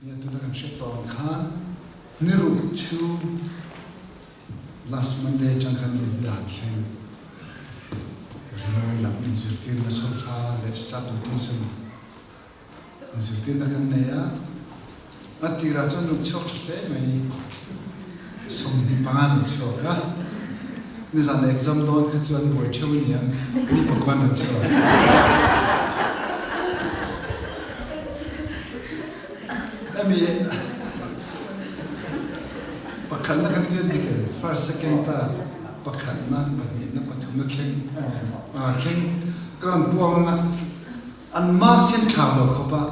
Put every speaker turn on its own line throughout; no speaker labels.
Nia tuna kan hriat tawh ang khan ni ruk chhung last Monday atang khan ni hi a han thleng. Rimawi lam inzirtirna solfa leh start notation inzirtirna kan nei a. A tirah chuan lung chhuak tha hle mai. 25 lung chhuak a. Nizan exam dawn kha chuan buai theuh a niang, mi pakua an rawn chhuak. Hemi pakhatna kan ti a dik em? First, second, third, pakhatna, pahnihna, pathumna thleng, thleng ka rawn puang a, an marks hi an thlau lo khawp a.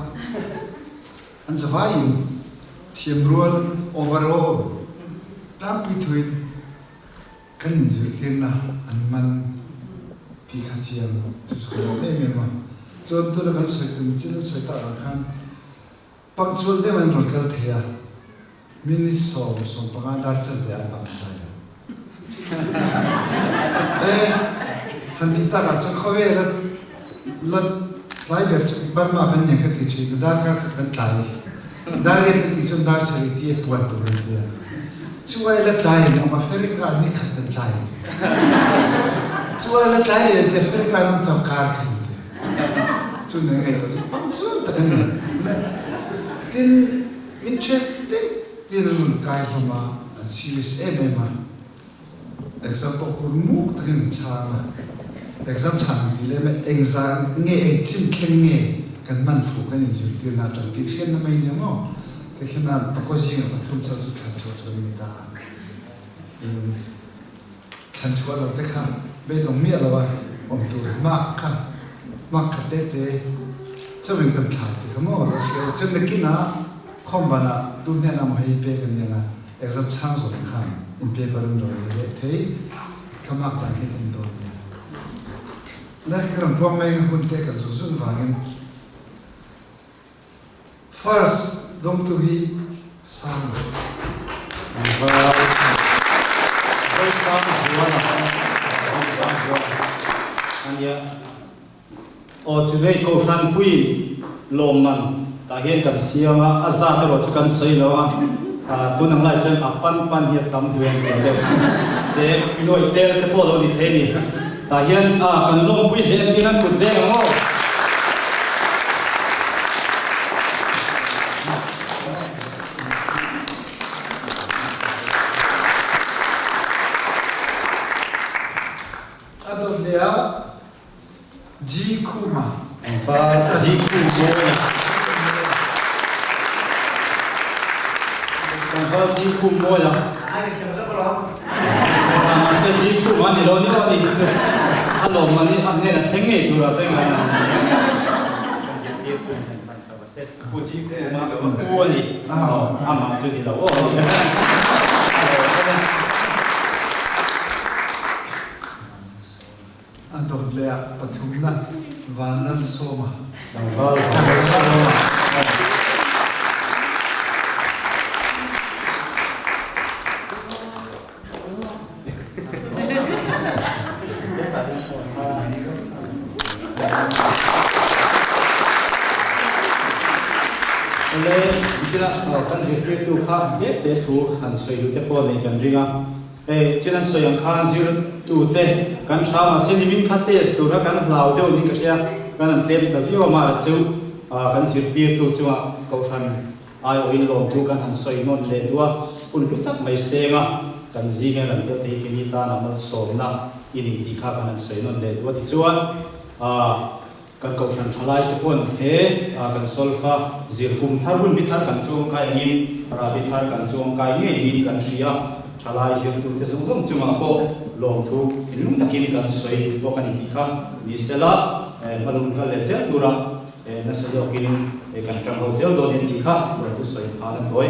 An zavaiin thiamrual overall tlangpui thuin kan inzirtirna an man tih kha chiang chu chu ka lawm em em a. Chuan tuna kan sawi tum chin a sawi tak ah khan punctual deuh an rawn kal thei a, minute 10, 15 dar chanve ah an bak an tlai lo. E, han tih takah chuan khawvel a la tlai ber chu Burma kan nia ka ti thin a, darkar khat kan tlai. Dar riat an tih chuan dar sarih ti a puan tur an ti a. Chu ai la tlai an awm, Africa ah ni khat kan tlai an ti. Chu ai la tlai leh an ti, Africa ram thau kar khat an ti. Chu nen ngaihtuah chu punctual tak an ni. Tin, interest deuh Tin an rawn kai hlawm a, an serious em em a. Exam pawh kur muk takin an chhang a. Exam chhan ang tih lem e, eng zan nge, eng chin thleng nge kan hman fuh kan inzirtirna atang tih hriatna mai nia maw? Tikhian an pakaw zinga pathum chauh chu thlan chhuah chu an ni ta a. Tin, thlan chhuah lo te kha beidawng miah lo a awm tur mark kha, mark kha te te chauhin kan thlau ti kha maw lo hria u. Chuan nakinah Khawmbanah tu hnenah maw hei pek an nia, exam chhang zawk khan in paper an rawn la leh thei, ka mark dan hian en dawn nia. Le ka rawn puang mai anga hun te kan zung zung vangin first dawngtu hi sang lo.
Tlangval Zosang Zuala Zosang Zuala a nia. Aw chu hei Kohhran puiin lawmman tah hian kan siam a, a zat erawh chu kan sawi lo a, tun ang lai chuan a pan pan hi a tam duh em tih deuh che nuaih tel te pawh lo ni thei a ni. Tah hian kan lawmpui zel tiin an kut veng ang aw.
A dawt leh ah Ji Khuma.
Engfa Ji Khu mawi a. Engfa Ji Khu mawi a. Mahse Ji Khuma ni lo ni aw ni hi chu a lawm man hi a hnen a thleng ngei tur ah chuan ngai ang. Kan zirtir tu in han sa va se. Pu Ji Khuma u a ni. Amah chu ni lo aw.
A dawt leh ah pathumna Vanlalsawma.
Tlangval Vanlalsawma. Awle, nichina kan zirtirtu kha tlem te thu han sawi duh te pawh nei kan ring a. Hei, chin an sawi ang khan zirtute kan tha mahse nimin kha test tura kan hlau deuh niin ka hria, kan han tlem ta viau a mahse kan zirtirtu chungah kohhran aiawhin lawmtu kan han sawi nawn leh duh a, hun hlu tak mai seng a, kan zing en an tel te hi keini tana malsawmna i ni tih kha kan han sawi nawn leh duh a tichuan Kan kohhran thalai te pawn he kan solfa zir kum thar hun bi thar kan chuang kai angin rahbi thar kan chuang kai ngei niin kan hria. Thalai zirtute zawng zawng chungah pawh lawmthu thinlung takin kan sawi bawk a ni tih kha ni sela hmalung kal leh zel tura nasa zawkin kan tang ho zel dawn em tih kha lawmthu sawi phan a tawi.